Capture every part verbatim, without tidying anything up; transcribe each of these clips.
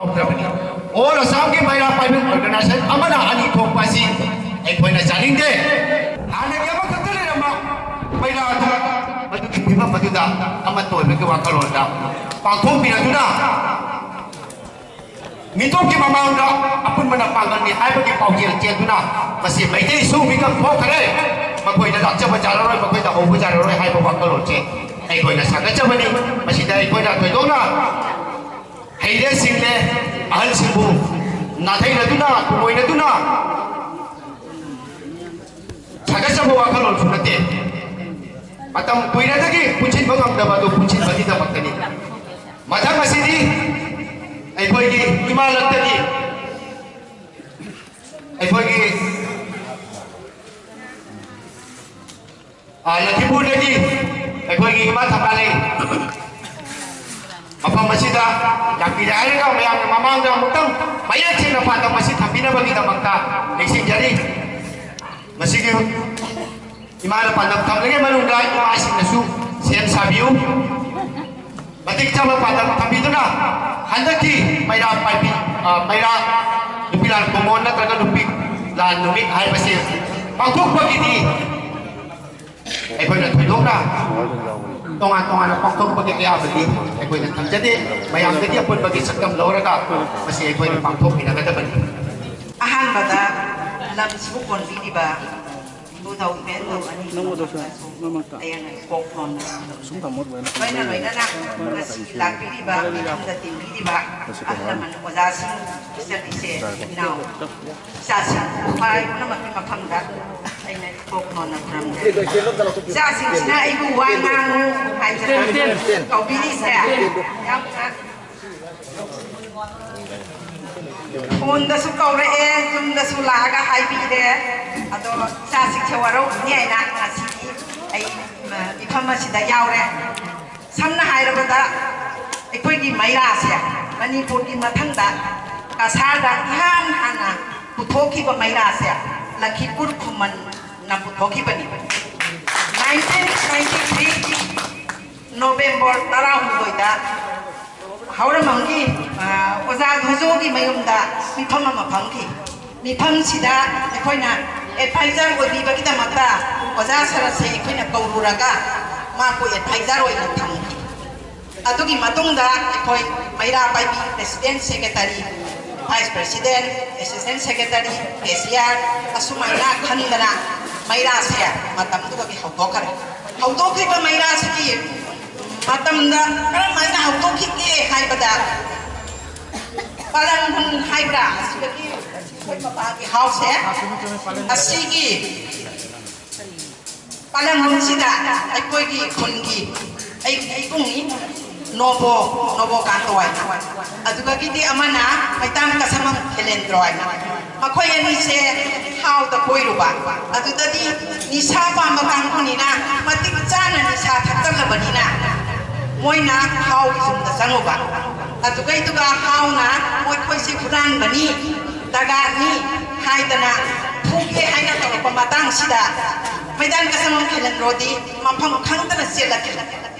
ꯇꯧꯗ꯭ꯔꯕꯅꯤ꯫ All ꯑꯁꯥꯝꯒꯤ ꯃꯩꯔꯥ ꯄꯥꯏꯕꯤ organisation ꯑꯃꯅ ꯑꯅꯤ ꯊꯣꯛꯄ ꯑꯁꯤ ꯑꯩꯈꯣꯏꯅ ꯆꯥꯅꯤꯡꯗꯦ꯫ ꯍꯥꯟꯅꯒꯤ ꯑꯃꯈꯛꯇ ꯂꯩꯔꯝꯕ ꯃꯩꯔꯥ ꯑꯗꯨ ꯃꯗꯨꯒꯤ ꯐꯤꯕꯝ ꯑꯗꯨꯗ ꯑꯃꯠꯇ ꯑꯣꯏꯕꯒꯤ ꯋꯥꯈꯜꯂꯣꯟꯗ ꯄꯥꯡꯊꯣꯛꯄꯤꯔꯗꯨꯅ ꯃꯤꯇꯣꯞꯀꯤ ꯃꯃꯥꯡꯗ ꯑꯄꯨꯟꯕꯅ ꯄꯥꯡꯒꯜꯅꯤ ꯍꯥꯏꯕꯒꯤ ꯄꯥꯎꯖꯦꯜ ꯆꯦꯟꯗꯨꯅ ꯃꯁꯤ ꯃꯩꯇꯩꯁꯨ ꯃꯤꯀꯞ ꯊꯣꯛꯈ꯭ꯔꯦ꯫ ꯃꯈꯣꯏꯗ ꯂꯥꯛꯆꯕ ꯌꯥꯔꯔꯣꯏ, ꯃꯈꯣꯏꯗ ꯍꯧꯕ ꯌꯥꯔꯔꯣꯏ ꯍꯥꯏꯕ ꯋꯥꯈꯜꯂꯣꯟꯁꯦ ꯑꯩꯈꯣꯏꯅ ꯁꯥꯒꯠꯆꯕꯅꯤ꯫ ꯃꯁꯤꯗ ꯑꯩꯈꯣꯏꯅ ꯊꯣꯏꯗꯣꯛꯅ ꯍꯩꯔꯦ ꯁꯤꯡꯂꯦ ꯑꯍꯜꯁꯤꯡꯕꯨ ꯅꯥꯊꯩꯅꯗꯨꯅ, ꯇꯨꯡꯑꯣꯏꯅꯗꯨꯅ ꯁꯥꯒꯠꯆꯕ ꯋꯥꯈꯜꯂꯣꯟꯁꯨ ꯅꯠꯇꯦ꯫ ꯃꯇꯝ ꯀꯨꯏꯔꯗꯒꯤ ꯄꯨꯟꯁꯤꯟꯕ ꯉꯝꯗꯕ ꯑꯗꯨ ꯄꯨꯟꯁꯤꯟꯕꯒꯤꯗꯃꯛꯇꯅꯤ꯫ ꯃꯊꯪ ꯑꯁꯤꯗꯤ ꯑꯩꯈꯣꯏꯒꯤ ꯏꯃꯥ ꯂꯛꯇꯒꯤ ꯑꯩꯈꯣꯏꯒꯤ ꯑ, ꯂꯈꯤꯄꯨꯔꯗꯒꯤ ꯑꯩꯈꯣꯏꯒꯤ ꯏꯃꯥ ꯊꯝꯕꯥꯂꯩ ꯃꯐꯝ ꯑꯁꯤꯗ ꯂꯥꯛꯄꯤꯔꯦ ꯍꯥꯏꯔꯒ ꯃꯌꯥꯝꯒꯤ ꯃꯃꯥꯡꯗ ꯑꯃꯨꯛꯇꯪ ꯃꯌꯦꯛ ꯁꯦꯡꯅ ꯄꯥꯟꯗꯝ ꯑꯁꯤ ꯊꯝꯕꯤꯅꯕꯒꯤꯗꯃꯛꯇ ꯅꯤꯡꯁꯤꯡꯖꯔꯤ꯫ ꯃꯁꯤꯒꯤ ꯏꯃꯥꯅ ꯄꯥꯟꯗꯝ ꯊꯝꯂꯤꯉꯩ ꯃꯅꯨꯡꯗ ꯏꯃꯥꯁꯤꯡꯅꯁꯨ ꯁꯦꯝ ꯁꯥꯕꯤꯌꯨ꯫ ꯃꯇꯤꯛ ꯆꯥꯕ ꯄꯥꯟꯗꯝ ꯊꯝꯕꯤꯗꯨꯅ ꯍꯟꯗꯛꯀꯤ ꯃꯩꯔꯥ ꯄꯥꯏꯕꯤ, ꯑ, ꯃꯩꯔꯥ ꯅꯨꯄꯤ ꯂꯥꯟ ꯀꯨꯝꯑꯣꯟ ꯅꯠꯇ꯭ꯔꯒ ꯅꯨꯄꯤ ꯂꯥꯟ ꯅꯨꯃꯤꯠ ꯍꯥꯏꯕꯁꯤ ꯄꯥꯡꯊꯣꯛꯄꯒꯤꯗꯤ ꯑꯩꯈꯣꯏꯅ ꯊꯣꯏꯗꯣꯛꯅ ꯇꯣꯉꯥꯟ ꯇꯣꯉꯥꯟꯅ ꯄꯥꯡꯊꯣꯛꯄꯒꯤ ꯑꯌꯥꯕꯗꯤ ꯑꯩꯈꯣꯏꯅ ꯊꯝꯖꯗꯦ꯫ ꯃꯌꯥꯝꯗꯒꯤ ꯑꯄꯨꯟꯕꯒꯤ ꯁꯛꯇꯝ ꯂꯧꯔꯒ ꯃꯁꯤ ꯑꯩꯈꯣꯏꯅ ꯄꯥꯡꯊꯣꯛꯃꯤꯟꯅꯒꯗꯕꯅꯤ꯫ ꯑꯍꯥꯟꯕꯗ ꯂꯝꯁꯤꯕꯨ ꯀꯣꯟꯕꯤꯔꯤꯕ ꯏꯄꯨꯙꯧ ꯏꯕꯦꯟꯙꯧ ꯑꯅꯤ ꯅꯪꯕꯨꯗꯁꯨ ꯃꯃꯛꯇ ꯑꯩꯅ ꯀꯣꯛ ꯅꯣꯟꯅ ꯁꯨꯝ ꯊꯝꯃꯣ ꯑꯗꯨꯃꯥꯏꯅ ꯂꯣꯏꯅ ꯂꯣꯏꯅꯅ ꯉꯁꯤ ꯂꯥꯛꯄꯤꯔꯤꯕ ꯃꯤꯐꯝꯗ ꯇꯤꯟꯕꯤꯔꯤꯕ ꯑꯍꯜ ꯂꯃꯟ ꯑꯣꯖꯥꯁꯤꯡ, ꯏꯆꯟ ꯏꯆꯦ ꯏꯅꯥꯎ ꯏꯆꯥꯁꯤꯡ ꯈ꯭ꯋꯥꯏ ꯄꯨꯝꯅꯃꯛꯀꯤ ꯃꯐꯝꯗ ꯑꯩꯅ ꯀꯣꯛ ꯅꯣꯟꯅ ꯈꯨꯔꯨꯝꯖꯔꯤ꯫ ꯏꯆꯥꯁꯤꯡꯁꯤꯅ ꯑꯩꯕꯨ ꯋꯥ ꯉꯥꯡꯉꯨ ꯍꯥꯏꯗꯅ ꯀꯧꯕꯤꯔꯤꯁꯦ ꯌꯥꯝꯅ ꯐꯣꯟꯗꯁꯨ ꯀꯧꯔꯛꯑꯦ, ꯌꯨꯝꯗꯁꯨ ꯂꯥꯛꯑꯒ ꯍꯥꯏꯕꯤꯔꯦ꯫ ꯑꯗꯣ ꯏꯆꯥꯁꯤꯡꯁꯦ ꯋꯥꯔꯧꯕꯤꯅꯤ ꯍꯥꯏꯅ ꯉꯁꯤꯗꯤ ꯑꯩ, ꯃ, ꯃꯤꯐꯝ ꯑꯁꯤꯗ ꯌꯥꯎꯔꯦ꯫ ꯁꯝꯅ ꯍꯥꯏꯔꯕꯗ ꯑꯩꯈꯣꯏꯒꯤ ꯃꯩꯔꯥꯁꯦ ꯃꯅꯤꯄꯨꯔꯒꯤ ꯃꯊꯪꯗ ꯀꯁꯥꯔꯗ ꯏꯍꯥꯟ ꯍꯥꯟꯅ ꯄꯨꯊꯣꯛꯈꯤꯕ ꯃꯩꯔꯥꯁꯦ ꯂꯈꯤꯄꯨꯔ ꯈꯨꯃꯟꯅ ꯄꯨꯊꯣꯛꯈꯤꯕꯅꯤ꯫ ꯅꯥꯏꯟꯇꯤꯟ ꯅꯥꯏꯟꯇꯤ ꯊ꯭ꯔꯤꯒꯤ ꯅꯣꯕꯦꯝꯕꯔ ꯇꯔꯥꯍꯨꯝꯗꯣꯏꯗ ꯍꯧꯔꯝꯕꯝꯒꯤ, ꯑ, ꯑꯣꯖꯥ ꯃꯌꯨꯝꯗ ꯃꯤꯐꯝ ꯑꯃ ꯐꯝꯈꯤ꯫ ꯃꯤꯐꯝꯁꯤꯗ ꯑꯩꯈꯣꯏꯅ ꯑꯦꯗꯚꯥꯏꯖꯔ ꯑꯣꯏꯕꯤꯕꯒꯤꯗꯃꯛꯇ ꯑꯣꯖꯥ ꯁꯔꯠꯁꯦ ꯑꯩꯈꯣꯏꯅ ꯀꯧꯔꯨꯔꯒ ꯃꯥꯕꯨ ꯑꯦꯗꯚꯥꯏꯖꯔ ꯑꯣꯏꯅ ꯊꯝꯈꯤ꯫ ꯑꯗꯨꯒꯤ ꯃꯇꯨꯡꯗ ꯑꯩꯈꯣꯏ ꯃꯩꯔꯥ ꯄꯥꯏꯕꯤ president, secretary, vice president, assistant secretary, cashier ꯑꯁꯨꯃꯥꯏꯅ ꯈꯟꯗꯅ ꯃꯩꯔꯥꯁꯦ ꯃꯇꯝꯗꯨꯗꯒꯤ ꯍꯧꯗꯣꯛꯈ꯭ꯔꯦ꯫ ꯍꯧꯗꯣꯛꯈꯤꯕ ꯃꯩꯔꯥꯁꯤꯒꯤ ꯃꯇꯝꯗ ꯀꯔꯝꯍꯥꯏꯅ ꯍꯧꯗꯣꯛꯈꯤꯒꯦ ꯍꯥꯏꯕꯗ, ꯄꯥꯂꯟ ꯍꯥꯏꯕ꯭ꯔꯥ, ꯑꯁꯤꯗꯒꯤ ꯑꯩꯈꯣꯏ ꯃꯄꯥꯒꯤ ꯍꯥꯎꯁꯦ, ꯑꯁꯤꯒꯤ ꯄꯥꯂꯟꯁꯤꯗ ꯑꯩꯈꯣꯏꯒꯤ ꯈꯨꯟꯒꯤ ꯑꯩꯒꯤ ꯏꯕꯨꯡꯅꯤ, ꯅꯣꯕꯣ, ꯅꯣꯕꯣ ꯀꯥꯟꯇꯣ ꯍꯥꯏꯅ, ꯑꯗꯨꯗꯒꯤꯗꯤ ꯑꯃꯅ ꯃꯩꯇꯥꯟ ꯀꯁꯃꯝ ꯈꯦꯂꯦꯟꯗ꯭ꯔꯣ ꯍꯥꯏꯅ, ꯃꯈꯣꯏ ꯑꯅꯤꯁꯦ ꯍꯥꯎꯗ ꯀꯣꯏꯔꯨꯕ꯫ ꯑꯗꯨꯗꯗꯤ ꯅꯤꯁꯥ ꯄꯥꯝꯕ ꯀꯥꯡꯕꯨꯅꯤꯅ, ꯃꯇꯤꯛ ꯆꯥꯅ ꯅꯤꯁꯥ ꯊꯛꯆꯜꯂꯕꯅꯤꯅ, ꯃꯣꯏꯅ ꯍꯥꯎꯒꯤ ꯌꯨꯝꯗ ꯆꯪꯉꯨꯕ꯫ ꯑꯗꯨꯒꯩꯗꯨꯒ ꯍꯥꯎꯅ ꯃꯈꯣꯏꯁꯤ ꯍꯨꯔꯥꯟꯕꯅꯤ, ꯗꯒꯥꯅꯤ ꯍꯥꯏꯗꯅ ꯐꯨꯒꯦ ꯍꯥꯏꯅ ꯇꯧꯔꯛꯄ ꯃꯇꯥꯡꯁꯤꯗ, ꯃꯩꯇꯥꯟ ꯀꯁꯃꯝ ꯈꯦꯂꯦꯟꯗ꯭ꯔꯣꯗꯤ ꯃꯐꯝ ꯈꯪꯗꯅ ꯆꯦꯜꯂꯛꯈꯤ꯫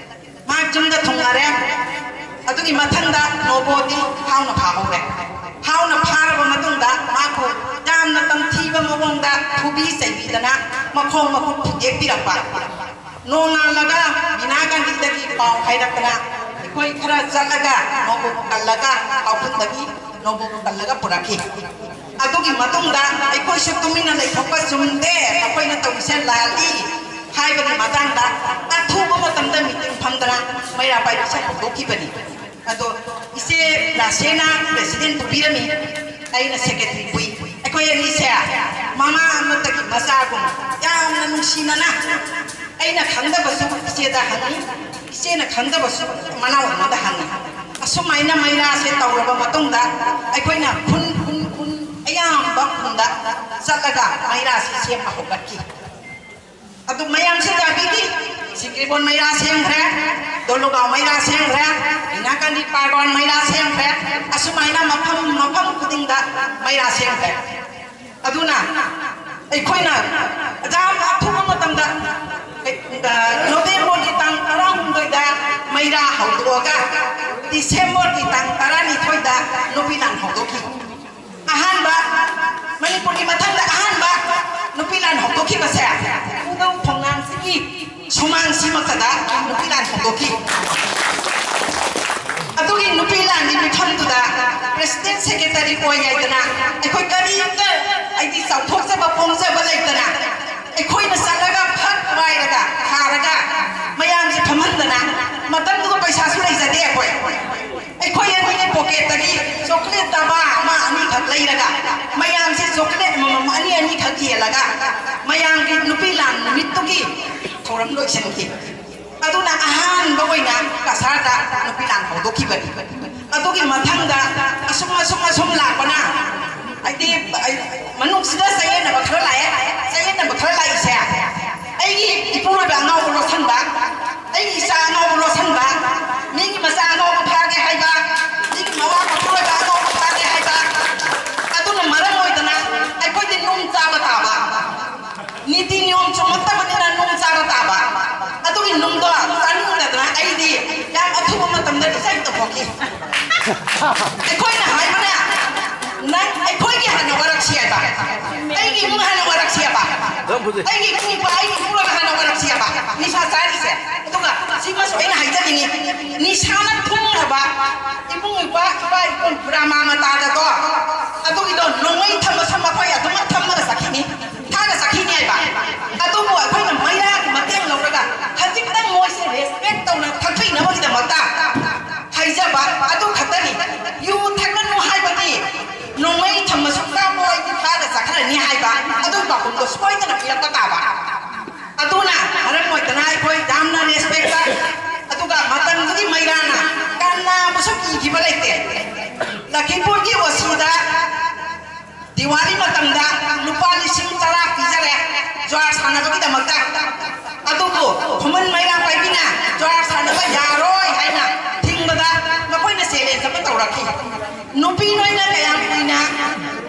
ꯃꯥ ꯌꯨꯝꯗ ꯊꯨꯡꯂꯔꯦ꯫ ꯑꯗꯨꯒꯤ ꯃꯊꯪꯗ ꯅꯣꯕꯣꯗꯤ ꯍꯥꯎꯅ ꯐꯥꯍꯧꯔꯦ꯫ ꯍꯥꯎꯅ ꯐꯥꯔꯕ ꯃꯇꯨꯡꯗ ꯃꯥꯕꯨ ꯌꯥꯝꯅ ꯇꯝꯊꯤꯕ ꯃꯑꯣꯡꯗ ꯐꯨꯕꯤ ꯆꯩꯕꯤꯗꯅ ꯃꯈꯣꯡ ꯃꯈꯨꯠ ꯐꯨꯗꯦꯛꯄꯤꯔꯛꯄ꯫ ꯅꯣꯡꯉꯥꯜꯂꯒ ꯕꯤꯅꯥ ꯒꯥꯟꯙꯤꯗꯒꯤ ꯄꯥꯎ ꯍꯥꯏꯔꯛꯇꯅ ꯑꯩꯈꯣꯏ ꯈꯔ ꯆꯠꯂꯒ ꯅꯣꯕꯣꯕꯨ ꯀꯜꯂꯒ ꯈꯥꯎꯈꯨꯟꯗꯒꯤ ꯅꯣꯕꯣꯕꯨ ꯀꯜꯂꯒ ꯄꯨꯔꯛꯈꯤ꯫ ꯑꯗꯨꯒꯤ ꯃꯇꯨꯡꯗ ꯑꯩꯈꯣꯏꯁꯨ ꯇꯨꯃꯤꯟꯅ ꯂꯩꯊꯣꯛꯄ ꯆꯨꯝꯗꯦ, ꯑꯩꯈꯣꯏꯅ ꯇꯧꯔꯤꯁꯦ ꯂꯥꯜꯂꯤ ꯍꯥꯏꯕꯒꯤ ꯃꯇꯥꯡꯗ ꯑꯊꯨꯕ ꯃꯇꯝꯗ ꯃꯤꯇꯤꯡ ꯐꯝꯗꯅ ꯃꯩꯔꯥ ꯄꯥꯏꯕꯤꯁꯦ ꯍꯧꯗꯣꯛꯈꯤꯕꯅꯤ꯫ ꯑꯗꯣ ꯏꯆꯦ ꯔꯥꯁꯦꯅ president ꯄꯨꯕꯤꯔꯝꯃꯤ, ꯑꯩꯅ secretary ꯄꯨꯏ꯫ ꯑꯩꯈꯣꯏ ꯑꯅꯤꯁꯦ ꯃꯃꯥ ꯑꯃꯠꯇꯒꯤ ꯃꯆꯥꯒꯨꯝ ꯌꯥꯝꯅ ꯅꯨꯡꯁꯤꯅꯅ, ꯑꯩꯅ ꯈꯪꯗꯕꯁꯨ ꯏꯆꯦꯗ ꯍꯪꯉꯤ, ꯏꯆꯦꯅ ꯈꯪꯗꯕꯁꯨ ꯃꯅꯥꯎ ꯑꯃꯗ ꯍꯪꯉꯤ꯫ ꯑꯁꯨꯃꯥꯏꯅ ꯃꯩꯔꯥꯁꯦ ꯇꯧꯔꯕ ꯃꯇꯨꯡꯗ ꯑꯩꯈꯣꯏꯅ ꯈꯨꯟ, ꯈꯨꯟ, ꯈꯨꯟ, ꯑꯌꯥꯝꯕ ꯈꯨꯟꯗ ꯆꯠꯂꯒ ꯃꯩꯔꯥꯁꯦ ꯁꯦꯝꯕ ꯍꯧꯒꯠꯈꯤ꯫ ꯑꯗꯨ ꯃꯌꯥꯝꯁꯦ ꯇꯥꯕꯤꯔꯤ, ꯁꯤꯡꯒ꯭ꯔꯤꯕꯣꯟ ꯃꯩꯔꯥ ꯁꯦꯝꯈ꯭ꯔꯦ, ꯗꯣꯂꯨꯒꯥꯎ ꯃꯩꯔꯥ ꯁꯦꯝꯈ꯭ꯔꯦ, ꯏꯅꯥꯀꯥꯟꯗꯤ ꯄꯥꯔꯕꯣꯟ ꯃꯩꯔꯥ ꯁꯦꯝꯈ꯭ꯔꯦ, ꯑꯁꯨꯃꯥꯏꯅ ꯃꯐꯝ, ꯃꯐꯝ ꯈꯨꯗꯤꯡꯗ ꯃꯩꯔꯥ ꯁꯦꯝꯈ꯭ꯔꯦ꯫ ꯑꯗꯨꯅ ꯑꯩꯈꯣꯏꯅ ꯌꯥꯝ ꯑꯊꯨꯕ ꯃꯇꯝꯗ, ꯑ, ꯅꯣꯕꯦꯝꯕꯔꯒꯤ ꯇꯥꯡ ꯇꯔꯥꯍꯨꯝꯗꯣꯏꯗ ꯃꯩꯔꯥ ꯍꯧꯗꯣꯛꯑꯒ, ꯗꯤꯁꯦꯝꯕꯔꯒꯤ ꯇꯥꯡ ꯇꯔꯥꯅꯤꯊꯣꯏꯗ ꯅꯨꯄꯤ ꯂꯥꯟ ꯍꯧꯗꯣꯛ ꯁꯨꯃꯥꯡꯁꯤꯃꯛꯇꯗ ꯅꯨꯄꯤ ꯂꯥꯟ ꯍꯧꯗꯣꯛꯈꯤ꯫ ꯑꯗꯨꯒꯤ ꯅꯨꯄꯤ ꯂꯥꯟꯒꯤ ꯃꯤꯐꯝꯗꯨꯗ president secretary ꯑꯣꯏ ꯍꯥꯏꯗꯅ ꯑꯩꯈꯣꯏ ꯀꯔꯤꯝꯇ, ꯍꯥꯏꯗꯤ, ꯆꯥꯎꯊꯣꯛꯆꯕ ꯄꯣꯡꯖꯕ ꯂꯩꯇꯅ ꯑꯩꯈꯣꯏꯅ ꯆꯠꯂꯒ ꯐꯛ ꯋꯥꯏꯔꯒ ꯊꯥꯔꯒ ꯃꯌꯥꯝꯁꯦ ꯐꯝꯍꯟꯗꯅ, ꯃꯇꯝꯗꯨꯗ ꯄꯩꯁꯥꯁꯨ ꯂꯩꯖꯗꯦ ꯑꯩꯈꯣꯏ꯫ ꯑꯩꯈꯣꯏ ꯑꯅꯤꯒꯤ pocketꯇꯒꯤ chocolate ꯗꯕꯥ ꯑꯃ ꯑꯅꯤꯈꯛ ꯂꯩꯔꯒ ꯃꯌꯥꯝꯁꯦ chocolate ꯑꯃꯃꯝ ꯑꯅꯤ ꯑꯅꯤꯈꯛ ꯌꯦꯜꯂꯒ ꯃꯌꯥꯝꯒꯤ ꯅꯨꯄꯤ ꯂꯥꯟ ꯅꯨꯃꯤꯠꯇꯨꯒꯤ ꯊꯧꯔꯝ ꯂꯣꯏꯁꯤꯟꯈꯤ꯫ ꯑꯗꯨꯅ ꯑꯍꯥꯟꯕ ꯑꯣꯏꯅ ꯀꯁꯥꯔꯗ ꯅꯨꯄꯤ ꯂꯥꯟ ꯍꯧꯗꯣꯛꯈꯤꯕꯅꯤ꯫ ꯑꯗꯨꯒꯤ ꯃꯊꯪꯗ ꯑꯁꯨꯝ ꯑꯁꯨꯝ ꯑꯁꯨꯝ ꯂꯥꯛꯄꯅ, ꯍꯥꯏꯗꯤ, ꯃꯅꯨꯡꯁꯤꯗ ꯆꯌꯦꯠꯅꯕ ꯈꯔ ꯂꯥꯛꯑꯦ꯫ ꯆꯌꯦꯠꯅꯕ ꯈꯔ ꯂꯥꯛꯏꯁꯦ, ꯑꯩꯒꯤ ꯏꯄꯨꯔꯣꯏꯕ ꯑꯉꯥꯎꯕ ꯂꯣꯠꯁꯟꯕ, ꯑꯩꯒꯤ ꯏꯆꯥ ꯑꯉꯥꯎꯕ ꯂꯣꯠꯁꯟꯕ, ꯃꯤꯒꯤ ꯃꯆꯥ ꯑꯉꯥꯎꯕ ꯐꯥꯒꯦ ꯍꯥꯏꯕ, ꯃꯤꯒꯤ ꯃꯋꯥ ꯃꯄꯨꯔꯣꯏꯕ ꯑꯉꯥꯎꯕ ꯐꯥꯒꯦ ꯍꯥꯏꯕ, ꯑꯗꯨꯅ ꯃꯔꯝ ꯑꯣꯏꯗꯅ ꯑꯩꯈꯣꯏꯗꯤ ꯅꯨꯡ ꯆꯥꯕ ꯇꯥꯕ꯫ ꯅꯤꯇꯤ ꯅꯤꯌꯣꯝ ꯆꯨꯝꯃꯛꯇꯕꯅꯤꯅ ꯅꯨꯡ ꯆꯥꯕ ꯇꯥꯕ꯫ ꯑꯗꯨꯒꯤ ꯅꯨꯡꯗꯣ ꯆꯥꯅꯤꯡꯗꯗꯅ ꯑꯩꯗꯤ ꯌꯥꯝ ꯑꯊꯨꯕ ꯃꯇꯝꯗ resign ꯇꯧꯊꯣꯛꯈꯤ꯫ ꯑꯩꯈꯣꯏꯅ ꯍꯥꯏꯕꯅ, "ꯅꯪ ꯑꯩꯈꯣꯏꯒꯤ ꯍꯥꯟꯅ ꯋꯥꯔꯛꯁꯤ" ꯍꯥꯏꯕ, "ꯑꯩꯒꯤ ꯏꯃꯨꯡ ꯍꯥꯟꯅ ꯋꯥꯔꯛꯁꯤ" ꯍꯥꯏꯕ, "ꯑꯩꯒꯤ ꯏꯃꯨꯡ ꯏꯄꯥ, ꯑꯩꯒꯤ ꯏꯄꯨꯔꯣꯏꯕ ꯍꯥꯟꯅ ꯋꯥꯔꯛꯁꯤ" ꯍꯥꯏꯕ꯫ ꯅꯤꯁꯥ ꯆꯥꯔꯤꯁꯦ꯫ ꯑꯗꯨꯒ ꯁꯤꯃꯁꯨ ꯑꯩꯅ ꯍꯥꯏꯖꯅꯤꯡꯉꯤ, ꯅꯤꯁꯥꯅ ꯊꯨꯡꯈ꯭ꯔꯕ ꯏꯕꯨꯡ ꯏꯄ꯭ꯋꯥ, ꯏꯄꯥ ꯏꯄꯨ ꯄꯨꯔꯥ ꯃꯥ ꯃꯇꯥꯗꯀꯣ, ꯑꯗꯨꯒꯤꯗꯣ ꯅꯣꯡꯃꯩ ꯊꯝꯕꯁꯨ ꯃꯈꯣꯏ ꯑꯗꯨꯃꯛ ꯊꯝꯃꯒ ꯆꯠꯈꯤꯅꯤ, ꯊꯥꯒ ꯆꯠꯈꯤꯅꯤ ꯍꯥꯏꯕ꯫ ꯑꯗꯨꯕꯨ ꯑꯩꯈꯣꯏꯅ ꯃꯩꯔꯥꯒꯤ ꯃꯇꯦꯡ ꯂꯧꯔꯒ ꯈꯖꯤꯛꯇꯪ ꯃꯣꯏꯁꯦ respect ꯇꯧꯅ ꯊꯛꯄꯤꯅꯕꯒꯤꯗꯃꯛꯇ ꯍꯥꯏꯖꯕ ꯑꯗꯨ ꯈꯛꯇꯅꯤ꯫ ꯌꯨ ꯊꯛꯀꯅꯨ ꯍꯥꯏꯕꯗꯤ ꯅꯣꯡꯃꯩ ꯊꯝꯃꯁꯨ ꯀꯥꯞꯄꯣ, ꯑꯩꯗꯤ ꯊꯥꯒ ꯆꯠꯈ꯭ꯔꯅꯤ ꯍꯥꯏꯕ ꯑꯗꯨꯒꯤ ꯄꯥꯎꯈꯨꯝꯗꯣ ꯁꯣꯏꯗꯅ ꯄꯤꯔꯛꯄ ꯇꯥꯕ꯫ ꯑꯗꯨꯅ ꯃꯔꯝ ꯑꯣꯏꯗꯅ ꯑꯩꯈꯣꯏ ꯌꯥꯝꯅ respect, ꯑꯗꯨꯒ ꯃꯇꯝꯗꯨꯒꯤ ꯃꯩꯔꯥꯅ ꯀꯅꯥꯕꯨꯁꯨ ꯀꯤꯈꯤꯕ ꯂꯩꯇꯦ꯫ ꯂꯈꯤꯄꯨꯔꯒꯤ ꯑꯣꯁꯤꯗ ꯗꯤꯋꯥꯂꯤ ꯃꯇꯝꯗ ꯂꯨꯄꯥ ꯂꯤꯁꯤꯡ ꯇꯔꯥ ꯄꯤꯖꯔꯦ ꯖ꯭ꯋꯥꯔ ꯁꯥꯟꯅꯕꯒꯤꯗꯃꯛꯇ꯫ ꯑꯗꯨꯕꯨ ꯈꯨꯃꯟ ꯃꯩꯔꯥ ꯄꯥꯏꯕꯤꯅ ꯖ꯭ꯋꯥꯔ ꯁꯥꯟꯅꯕ ꯌꯥꯔꯣꯏ ꯍꯥꯏꯅ ꯊꯤꯡꯕꯗ ꯃꯈꯣꯏꯅ challenge ꯑꯃ ꯇꯧꯔꯛꯈꯤ꯫ ꯅꯨꯄꯤ ꯅꯣꯏꯅ ꯀꯌꯥꯝ ꯀꯨꯏꯅ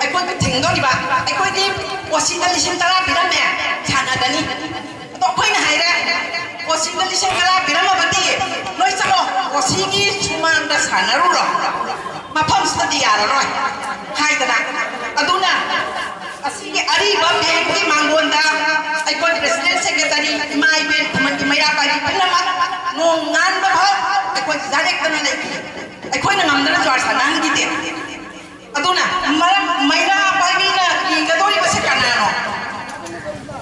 ꯑꯩꯈꯣꯏꯕꯨ ꯊꯤꯡꯗꯣꯔꯤꯕ? ꯑꯩꯈꯣꯏꯗꯤ ꯑꯣꯁꯤꯗ ꯂꯤꯁꯤꯡ ꯇꯔꯥ ꯄꯤꯔꯝꯃꯦ, ꯁꯥꯟꯅꯒꯅꯤ꯫ ꯑꯗꯣ ꯑꯩꯈꯣꯏꯅ ꯍꯥꯏꯔꯦ, "ꯑꯣꯁꯤꯗ ꯂꯤꯁꯤꯡ ꯇꯔꯥ ꯄꯤꯔꯝꯃꯕꯗꯤ ꯅꯣꯏ ꯆꯠꯂꯣ, ꯑꯣꯁꯤꯒꯤ ꯁꯨꯃꯥꯡꯗ ꯁꯥꯟꯅꯔꯨꯔꯣ, ꯃꯐꯝꯁꯤꯗꯗꯤ ꯌꯥꯔꯔꯣꯏ" ꯍꯥꯏꯗꯅ꯫ ꯑꯗꯨꯅ ꯑꯁꯤꯒꯤ ꯑꯔꯤꯕ ꯕꯦꯡꯛꯀꯤ ꯃꯥꯡꯒꯣꯟꯗ ꯑꯩꯈꯣꯏ ꯄ꯭ꯔꯦꯁꯤꯗꯦꯟꯠ, ꯁꯦꯀ꯭ꯔꯦꯇꯔꯤ, ꯏꯃꯥ ꯏꯕꯦꯟ, ꯈꯨꯃꯟꯒꯤ ꯃꯩꯔꯥ ꯄꯥꯏꯕꯤ ꯄꯨꯝꯅꯃꯛ ꯅꯣꯡ ꯉꯥꯟꯕ ꯐꯥꯎ ꯑꯩꯈꯣꯏ ꯌꯥꯔꯦꯛꯇꯅ ꯂꯩꯈꯤ꯫ ꯑꯩꯈꯣꯏꯅ ꯉꯝꯗꯅ ꯖ꯭ꯋꯥꯔ ꯁꯥꯟꯅꯍꯟꯈꯤꯗꯦ꯫ ꯑꯗꯨꯅ ꯃꯔꯝ ꯃꯩꯔꯥ ꯄꯥꯏꯕꯤꯅ ꯌꯦꯡꯒꯗꯧꯔꯤꯕꯁꯦ ꯀꯅꯥꯅꯣ?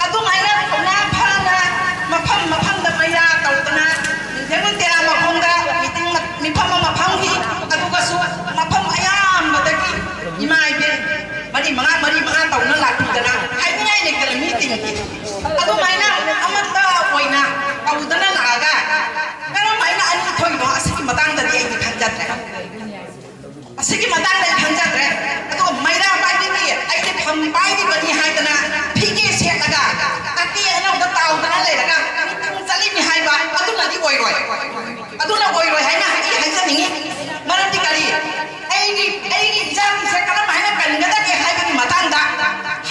ꯑꯗꯨꯃꯥꯏꯅ ꯊꯧꯅꯥ ꯐꯅ ꯃꯐꯝ ꯃꯐꯝꯗ ꯃꯩꯔꯥ ꯇꯧꯗꯅ ꯅꯤꯡꯊꯦꯝꯕ ꯇꯦꯔꯥ ꯃꯈꯣꯡꯗ ꯃꯤꯇꯤꯡ ꯃꯤꯐꯝ ꯑꯃ ꯐꯝꯈꯤ꯫ ꯑꯗꯨꯒꯁꯨ ꯃꯐꯝ ꯑꯌꯥꯝꯕꯗꯒꯤ ꯏꯃꯥ ꯏꯕꯦꯟ ꯃꯔꯤ ꯃꯉꯥ, ꯃꯔꯤ ꯃꯉꯥ ꯇꯧꯅ ꯂꯥꯛꯄꯤꯗꯅ ꯍꯥꯏꯅꯤꯡꯉꯥꯏ ꯂꯩꯇꯅ ꯃꯤ ꯇꯤꯡꯈꯤ꯫ ꯑꯗꯨꯃꯥꯏꯅ ꯑꯃꯠꯇ ꯑꯣꯏꯅ ꯇꯧꯗꯅ ꯂꯥꯛꯑꯒ ꯀꯔꯝ ꯍꯥꯏꯅ ꯑꯅꯤ ꯊꯣꯛꯏꯅꯣ? ꯑꯁꯤꯒꯤ ꯃꯇꯥꯡꯗꯗꯤ ꯑꯩꯗꯤ ꯈꯟꯖꯗ꯭ꯔꯦ꯫ ꯑꯁꯤꯒꯤ ꯃꯇꯥꯡꯗ ꯑꯩ ꯈꯟꯖꯗ꯭ꯔꯦ꯫ ꯑꯗꯨꯒ ꯃꯩꯔꯥ ꯄꯥꯏꯕꯤꯒꯤ ꯑꯩꯗꯤ ꯐꯝ ꯄꯥꯏꯔꯤꯕꯅꯤ ꯍꯥꯏꯗꯅ ꯐꯤꯒꯦ ꯁꯦꯠꯂꯒ ꯇꯥꯇꯦ ꯑꯅꯧꯕ ꯇꯥꯎꯗꯅ ꯂꯩꯔꯒ ꯃꯤꯇꯤꯡ ꯆꯠꯂꯤꯅꯤ ꯍꯥꯏꯕ ꯑꯗꯨꯅꯗꯤ ꯑꯣꯏꯔꯣꯏ꯫ ꯑꯗꯨꯅ ꯑꯣꯏꯔꯣꯏ ꯍꯥꯏꯅ ꯑꯩ ꯍꯥꯏꯖꯅꯤꯡꯉꯤ꯫ ꯃꯔꯝꯗꯤ ꯀꯔꯤ? ꯑꯩꯒꯤ, ꯑꯩꯒꯤ ꯏꯆꯥꯁꯤꯡꯁꯦ ꯀꯔꯝ ꯍꯥꯏꯅ ꯀꯟꯒꯗꯒꯦ ꯍꯥꯏꯕꯒꯤ ꯃꯇꯥꯡꯗ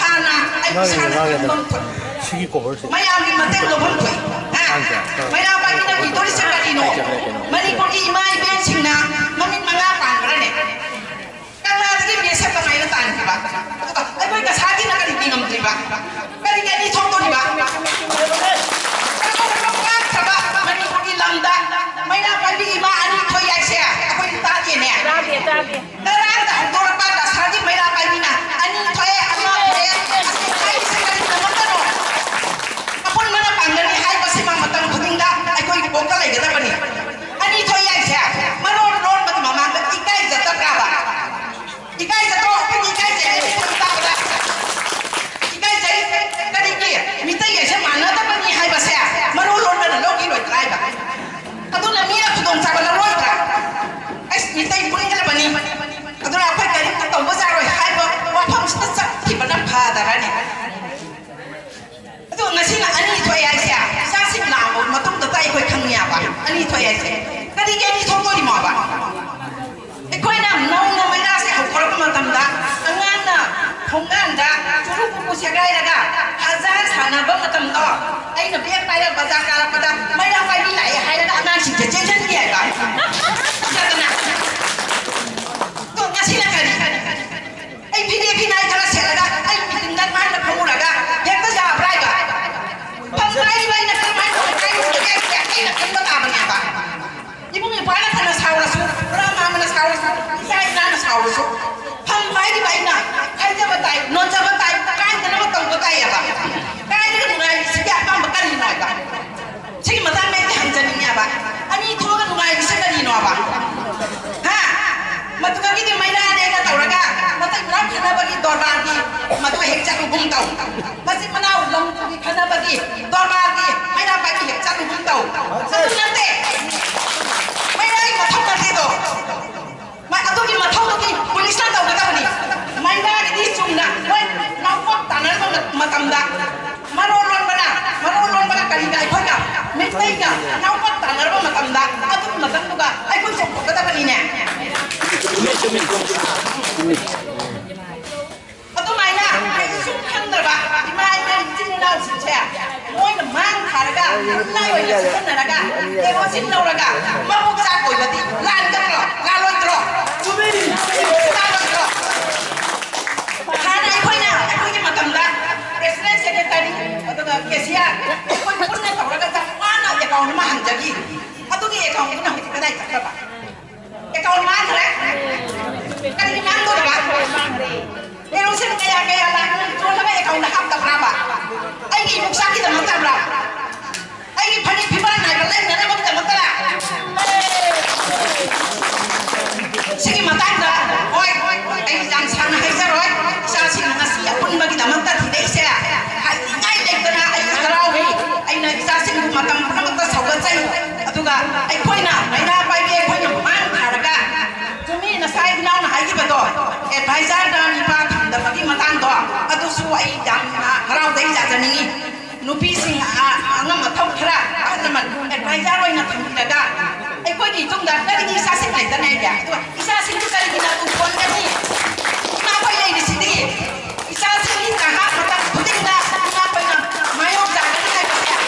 ꯍꯥꯟꯅ ꯑꯩ ꯏꯁꯥꯅ ꯈꯪꯐꯝ ꯊꯣꯛꯏ꯫ ꯁꯤꯒꯤ ꯀꯣꯚꯔꯁꯦ꯫ ꯃꯌꯥꯝꯒꯤ ꯃꯇꯦꯡ ꯂꯧꯐꯝ ꯊꯣꯛꯏ꯫ ꯍꯥ? ꯃꯩꯔꯥ ꯄꯥꯏꯕꯤꯅ ꯏꯗꯣꯔꯤꯁꯦ ꯀꯔꯤꯅꯣ? ꯃꯅꯤꯄꯨꯔꯒꯤ ꯏꯃꯥ ꯏꯕꯦꯟꯁꯤꯡꯅ ꯃꯃꯤꯠ ꯃꯉꯥ ꯄꯥꯟꯈ꯭ꯔꯅꯦ꯫ ꯀꯪꯂꯥꯗꯒꯤ ꯕꯤ ꯑꯦꯁ ꯑꯦꯐ ꯀꯃꯥꯏꯅ ꯇꯥꯟꯈꯤꯕ? ꯑꯗꯨꯒ ꯑꯩꯈꯣꯏ ꯀꯁꯥꯔꯒꯤꯅ ꯀꯔꯤꯒꯤ ꯉꯝꯗ꯭ꯔꯤꯕ? ꯀꯔꯤꯒꯤ ꯑꯅꯤ ꯊꯣꯛꯇꯣꯔꯤꯕ? ꯀꯔꯝꯕ ꯄꯥꯛꯈ꯭ꯔꯕ ꯃꯅꯤꯄꯨꯔꯒꯤ ꯂꯝꯗ ꯃꯩꯔꯥ ꯄꯥꯏꯕꯤ ꯏꯃꯥ ꯑꯅꯤ ꯊꯣꯛꯏ ꯍꯥꯏꯁꯦ ꯑꯩꯈꯣꯏ ꯇꯥꯗꯦꯅꯦ? ꯇꯥꯗꯦ, ꯇꯥꯗꯦ꯫ ꯉꯔꯥꯡꯗ ꯍꯧꯗꯣꯔꯛꯄ ꯀꯁꯥꯔꯒꯤ ꯃꯩꯔꯥ ꯄꯥꯏꯕꯤꯅ ꯑꯅꯤ ꯊꯣꯛꯑꯦ, ꯑꯃ ꯊꯣꯛꯑꯦ, ꯑꯁꯤ ꯍꯥꯏꯔꯤꯁꯦ ꯀꯔꯤꯒꯤꯗꯃꯛꯇꯅꯣ? ꯑꯄꯨꯟꯕꯅ ꯄꯥꯡꯒꯜꯅꯤ ꯍꯥꯏꯕꯁꯤꯃ ꯃꯇꯝ ꯈꯨꯗꯤꯡꯗ ꯑꯩꯈꯣꯏꯒꯤ ꯀꯣꯛꯇ ꯂꯩꯒꯗꯕꯅꯤ꯫ ꯑꯅꯤ ꯊꯣꯛꯏ ꯍꯥꯏꯁꯦ ꯃꯔꯣꯟ ꯂꯣꯟꯕꯒꯤ ꯃꯃꯥꯡꯗ ꯏꯀꯥꯏꯖꯗꯕ꯭ꯔꯥꯕ? ꯏꯀꯥꯏꯖꯗ꯭ꯔꯣ? ꯑꯩꯈꯣꯏꯗꯤ ꯏꯀꯥꯏꯖꯩ꯫ ꯑꯅꯤ ꯊꯣꯛꯏ ꯇꯥꯕꯗ ꯏꯀꯥꯏꯖꯩ꯫ ꯀꯔꯤꯒꯤ? ꯃꯤꯇꯩ ꯍꯥꯏꯁꯦ ꯃꯥꯟꯅꯗꯕꯅꯤ ꯍꯥꯏꯕꯁꯦ ꯃꯔꯣꯟ ꯂꯣꯟꯕꯅ ꯂꯧꯈꯤꯔꯣꯏꯗ꯭ꯔꯥ ꯍꯥꯏꯕ? ꯑꯗꯨꯅ ꯃꯤꯅ ꯈꯨꯗꯣꯡꯆꯥꯕ ꯂꯧꯔꯣꯏꯗ꯭ꯔꯥ? ꯑꯩꯁ, ꯃꯤꯇꯩ ꯄꯨꯟꯈ꯭ꯔꯕꯅꯤ, ꯑꯗꯨꯅ ꯑꯩꯈꯣꯏ ꯀꯔꯤꯝꯇ ꯇꯧꯕ ꯌꯥꯔꯣꯏ ꯍꯥꯏꯕ ꯋꯥꯐꯝꯁꯤꯗ ꯆꯠꯈꯤꯕꯅ ꯐꯗꯔꯅꯤ꯫ ꯑꯗꯨ ꯉꯁꯤꯅ ꯑꯅꯤ ꯊꯣꯛꯑꯦ ꯍꯥꯏꯁꯦ, ꯏꯆꯥꯁꯤꯡ ꯂꯥꯛꯑꯕ ꯃꯇꯨꯡꯗ ꯑꯩꯈꯣꯏ ꯈꯪꯉꯦꯕ ꯑꯅꯤ ꯊꯣꯛꯑꯦ ꯍꯥꯏꯁꯦ꯫ ꯀꯔꯤꯒꯤ ꯑꯅꯤ ꯊꯣꯛꯇꯣꯔꯤꯃꯣꯕ? ꯑꯩꯈꯣꯏꯅ ꯅꯧꯅ ꯃꯩꯔꯥꯁꯦ ꯍꯧꯗꯣꯔꯛꯄ ꯃꯇꯝꯗ ꯑꯉꯥꯡꯅ ꯊꯣꯡꯒꯥꯟꯗ ꯆꯨꯔꯨ ꯀꯨꯀꯨ ꯁꯦꯒꯥꯏꯔꯒ ꯍꯖꯥ ꯁꯥꯟꯅꯕ ꯃꯇꯝꯗꯣ, ꯑꯩꯅ ꯕꯦꯛ ꯄꯥꯏꯔꯒ ꯕꯖꯥꯔ ꯀꯥꯔꯛꯄꯗ ꯃꯩꯔꯥ ꯄꯥꯏꯕꯤ ꯂꯥꯛꯑꯦ ꯍꯥꯏꯔꯒ ꯑꯉꯥꯡꯁꯤꯡꯁꯦ ꯆꯦꯟꯁꯤꯟꯈꯤ ꯍꯥꯏꯕ꯫ ꯐꯖꯗꯅ꯫ ꯑꯗꯣ ꯉꯁꯤꯅ ꯀꯔꯤ? ꯑꯩ ꯐꯤꯅꯦꯛ ꯐꯤꯅꯥꯏ ꯈꯔ ꯁꯦꯠꯂꯒ ꯑꯩ ꯃꯆꯤꯟ ꯃꯅꯥꯎ ꯈꯠꯅꯕꯒꯤ ꯗꯣꯔꯕꯥꯔꯒꯤ ꯃꯗꯨ ꯍꯦꯛ ꯆꯠꯂꯨꯒꯨꯝ ꯇꯧ꯫ ꯃꯆꯤꯟ ꯃꯅꯥꯎ ꯂꯝꯒꯤ ꯈꯠꯅꯕꯒꯤ ꯗꯣꯔꯕꯥꯔꯒꯤ ꯃꯩꯔꯥ ꯄꯥꯏꯕꯤ ꯍꯦꯛ ꯆꯠꯂꯨꯒꯨꯝ ꯇꯧ꯫ ꯑꯗꯨ ꯅꯠꯇꯦ꯫ ꯃꯩꯔꯥꯒꯤ ꯃꯊꯧ ꯅꯠꯇꯦꯗꯣ꯫ ꯃ-, ꯑꯗꯨꯒꯤ ꯃꯊꯧꯗꯨꯗꯤ ꯄꯨꯂꯤꯁꯅ ꯇꯧꯒꯗꯕꯅꯤ꯫ ꯃꯩꯔꯥꯒꯤꯗꯤ ꯆꯨꯝꯅ ꯃꯣꯏ ꯅꯥꯎꯄꯥꯛ ꯇꯥꯟꯅꯔꯕ ꯃ-, ꯃꯇꯝꯗ ꯃꯔꯣꯜ ꯂꯣꯟꯕꯅ, ꯃꯔꯣꯜ ꯂꯣꯟꯕꯒ ꯀꯔꯤꯒ ꯑꯩꯈꯣꯏꯒ ꯃꯤꯇꯩꯒ ꯅꯥꯎꯄꯥꯛ ꯇꯥꯟꯅꯔꯕ ꯃꯇꯝꯗ ꯑꯗꯨꯒꯤ ꯃꯇꯝꯗꯨꯒ ꯑꯩꯈꯣꯏ ꯆꯣꯡꯊꯣꯛꯀꯗꯕꯅꯤꯅꯦ꯫ ꯑꯗꯨꯃꯥꯏꯅ ꯑꯩꯁꯨ ꯁꯨꯝ ꯈꯪꯗ꯭ꯔꯕ ꯏꯃꯥ ꯏꯕꯦꯟ ꯏꯆꯤꯟ ꯏꯅꯥꯎꯁꯤꯡꯁꯦ ꯃꯣꯏꯅ ꯃꯥꯡ ꯊꯥꯔꯒ ꯈꯨꯠꯂꯥꯏ ꯑꯣꯏꯅ ꯁꯤꯖꯤꯟꯅꯔꯒ ꯀꯦꯔꯣꯁꯤꯟ ꯂꯧꯔꯒ ꯃꯕꯨꯛ ꯆꯥꯛ ꯑꯣꯏꯕꯗꯤ ꯂꯥꯟꯒꯗ꯭ꯔꯣ? ꯂꯥꯜꯂꯣꯏꯗ꯭ꯔꯣ? ꯂꯥꯜꯂꯣꯏꯗ꯭ꯔꯣ? ꯍꯥꯟꯅ ꯑꯩꯈꯣꯏꯅ, ꯑꯩꯈꯣꯏꯒꯤ ꯃꯇꯝꯗ president, secretary, ꯑꯗꯨꯒ cashier ꯑꯩꯈꯣꯏ ꯄꯨꯟꯅ ꯇꯧꯔꯒ ꯆꯞ ꯋꯥꯅ account ꯑꯃ ꯍꯥꯡꯖꯈꯤ꯫ ꯑꯗꯨꯒꯤ account ꯑꯗꯨꯅ ꯍꯧꯖꯤꯛ ꯀꯗꯥꯏ ꯆꯠꯈ꯭ꯔꯕ? Account ꯃꯥꯡꯈ꯭ꯔꯦ꯫ ꯀꯔꯤꯒꯤ ꯃꯥꯡꯗꯣꯔꯤꯕ? ꯀꯦꯔꯣꯁꯤꯟ ꯀꯌꯥ ꯀꯌꯥ ꯂꯥꯛ ꯌꯣꯜꯂꯒ account ꯍꯥꯞꯇꯕ꯭ꯔꯕ? ꯑꯩꯒꯤ ꯌꯣꯡꯆꯥꯛꯀꯤꯗꯃꯛꯇꯕ꯭ꯔꯥ? ꯑꯩꯒꯤ ꯐꯅꯦꯛ ꯐꯤꯕꯥꯟ ꯅꯥꯏꯕ ꯂꯩꯅꯅꯕꯒꯤꯗꯃꯛꯇꯔꯥ? ꯁꯤꯒꯤ ꯃꯇꯥꯡꯗ, ꯍꯣꯏ, ꯑꯩ ꯌꯥꯝ ꯁꯥꯡꯅ ꯍꯥꯏꯖꯔꯣꯏ꯫ ꯏꯆꯥꯁꯤꯡꯅ ꯉꯁꯤ ꯑꯄꯨꯟꯕꯒꯤꯗꯃꯛꯇ ꯊꯤꯔꯛꯏꯁꯦ ꯍꯥꯏꯅꯤꯡꯉꯥꯏ ꯂꯩꯇꯅ ꯑꯩ ꯍꯔꯥꯎꯏ꯫ ꯑꯩꯅ ꯏꯆꯥꯁꯤꯡꯕꯨ ꯃꯇꯝ ꯄꯨꯝꯅꯃꯛꯇ ꯁꯧꯒꯠꯆꯩ꯫ ꯑꯗꯨꯒ ꯑꯩꯈꯣꯏꯅ ꯃꯩꯔꯥ ꯄꯥꯏꯕꯤ ꯑꯩꯈꯣꯏꯅ ꯃꯥꯡ ꯊꯥꯔꯒ ꯆꯨꯝꯃꯤ, ꯉꯁꯥꯏ ꯏꯅꯥꯎꯅ ꯍꯥꯏꯈꯤꯕꯗꯣ, advisor ꯗ ꯅꯨꯄꯥ ꯊꯝꯗꯕꯒꯤ ꯃꯇꯥꯡꯗꯣ, ꯑꯗꯨꯁꯨ ꯑꯩ ꯌꯥꯝꯅ ꯍꯔꯥꯎꯖꯩ, ꯌꯥꯖꯅꯤꯡꯉꯤ꯫ ꯅꯨꯄꯤꯁꯤꯡ, ꯑ, ꯑꯉꯝ ꯑꯊꯧ ꯈꯔ ꯑꯍꯜ ꯂꯃꯟ advisor ꯑꯣꯏꯅ ꯊꯝꯕꯤꯔꯒ ꯑꯩꯈꯣꯏꯒꯤ ꯏꯇꯨꯡꯗ ꯀꯔꯤꯒꯤ ꯏꯆꯥꯁꯤꯡ ꯂꯩꯇꯅ ꯂꯩꯒꯦ? ꯑꯗꯨꯒ ꯏꯆꯥꯁꯤꯡꯗꯨ ꯀꯔꯤꯒꯤ ꯅꯥꯇꯨ ꯐꯣꯟꯒꯅꯤ? ꯏꯃꯥꯈꯣꯏ ꯂꯩꯔꯤꯁꯤꯗꯤ꯫ ꯏꯆꯥꯁꯤꯡꯒꯤ ꯅꯍꯥꯛ ꯃꯇꯝ ꯈꯨꯗꯤꯡꯗ ꯏꯃꯥꯈꯣꯏꯅ ꯃꯥꯌꯣꯛ ꯆꯥꯒꯅꯤ ꯍꯥꯏꯕꯁꯦ꯫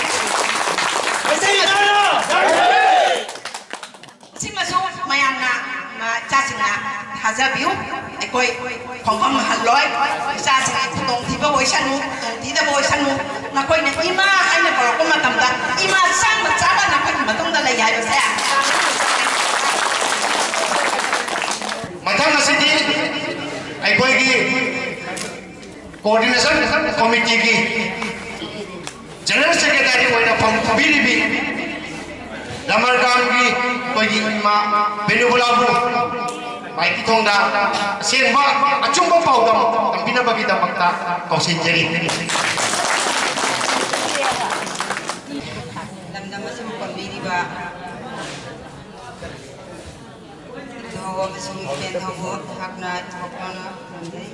ꯃꯁꯤꯃꯁꯨ ꯃꯌꯥꯝꯅ, ꯃ-, ꯏꯆꯥꯁꯤꯡꯅ ꯊꯥꯖꯕꯤꯌꯨ꯫ ꯑꯩꯈꯣꯏ ꯈꯣꯡꯐꯝ ꯍꯜꯂꯣꯏ꯫ ꯏꯆꯥꯁꯤꯡꯒꯤ ꯈꯨꯗꯣꯡꯊꯤꯕ ꯑꯣꯏꯁꯅꯨ, ꯈꯨꯗꯣꯡꯊꯤꯗꯕ ꯑꯣꯏꯁꯅꯨ꯫ ꯅꯈꯣꯏꯅ ꯏꯃꯥ ꯍꯥꯏꯅ ꯀꯧꯔꯛꯄ ꯃꯇꯝꯗ ꯏꯃꯥ ꯆꯥꯝꯃ ꯆꯥꯝꯃ ꯅꯈꯣꯏꯒꯤ ꯃꯇꯨꯡꯗ ꯂꯩ ꯍꯥꯏꯕꯁꯦ꯫ ꯃꯊꯪ ꯑꯁꯤꯗꯤ ꯑꯩꯈꯣꯏꯒꯤ coordination committee ꯒꯤ general secretary ꯑꯣꯏꯅ ꯐꯝ ꯐꯝꯕꯤꯔꯤꯕꯤ ꯂꯃꯔꯒꯥꯝꯒꯤ ꯑꯩꯈꯣꯏꯒꯤ ꯏꯃꯥ ꯕꯦꯅꯨꯒꯣꯂꯥꯕꯨ ꯃꯥꯏꯀꯤ ꯊꯣꯡꯗ ꯑꯁꯦꯡꯕ ꯑꯆꯨꯝ ꯒꯤꯗꯃꯛꯇ ꯀꯧꯁꯤꯟꯖꯔꯤ꯫ ꯂꯝꯗꯝ ꯑꯁꯤꯕꯨ ꯀꯣꯟꯕꯤꯔꯤꯕ ꯏꯙꯧ ꯑꯃꯁꯨꯡ ꯏꯕꯦꯟꯙꯧꯕꯨ ꯑꯩꯍꯥꯛꯅ ꯊꯣꯛꯄꯅ ꯈꯨꯔꯨꯝꯖꯩ꯫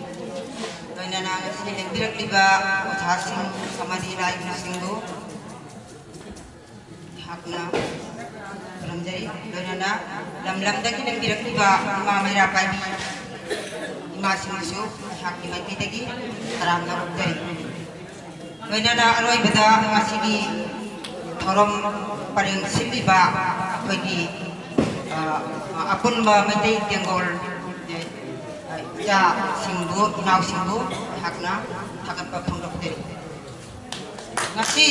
ꯂꯣꯏꯅꯅ ꯉꯁꯤ ꯂꯦꯡꯕꯤꯔꯛꯂꯤꯕ ꯑꯣꯖꯥꯁꯤꯡ ꯑꯃꯗꯤ ꯂꯥꯏ ꯒꯨꯔꯨꯁꯤꯡꯕꯨ ꯑꯩꯍꯥꯛꯅ ꯈꯨꯔꯨꯝꯖꯔꯤ꯫ ꯂꯣꯏꯅꯅ ꯂꯝ ꯂꯝꯗꯒꯤ ꯂꯦꯡꯕꯤꯔꯛꯂꯤꯕ ꯏꯃꯥ ꯃꯩꯔꯥ ꯄꯥꯏꯕꯤ ꯏꯃꯥꯁꯤꯡꯕꯨꯁꯨ ꯑꯩꯍꯥꯛꯀꯤ ꯃꯥꯏꯀꯩꯗꯒꯤ ꯇꯔꯥꯝꯅ ꯑꯣꯛꯆꯔꯤ꯫ ꯂꯣꯏꯅꯅ ꯑꯔꯣꯏꯕꯗ ꯉꯁꯤꯒꯤ ꯊꯧꯔꯝ ꯄꯔꯦꯡ ꯁꯤꯜꯂꯤꯕ ꯑꯩꯈꯣꯏꯒꯤ, ꯑ, ꯑꯄꯨꯟꯕ ꯃꯩꯇꯩ ꯇꯦꯡꯒꯣꯜ, ꯑ, ꯏꯆꯥꯁꯤꯡꯕꯨ, ꯏꯅꯥꯎꯁꯤꯡꯕꯨ ꯑꯩꯍꯥꯛꯅ ꯊꯥꯒꯠꯄ ꯐꯣꯡꯗꯣꯛꯆꯔꯤ꯫ ꯉꯁꯤ,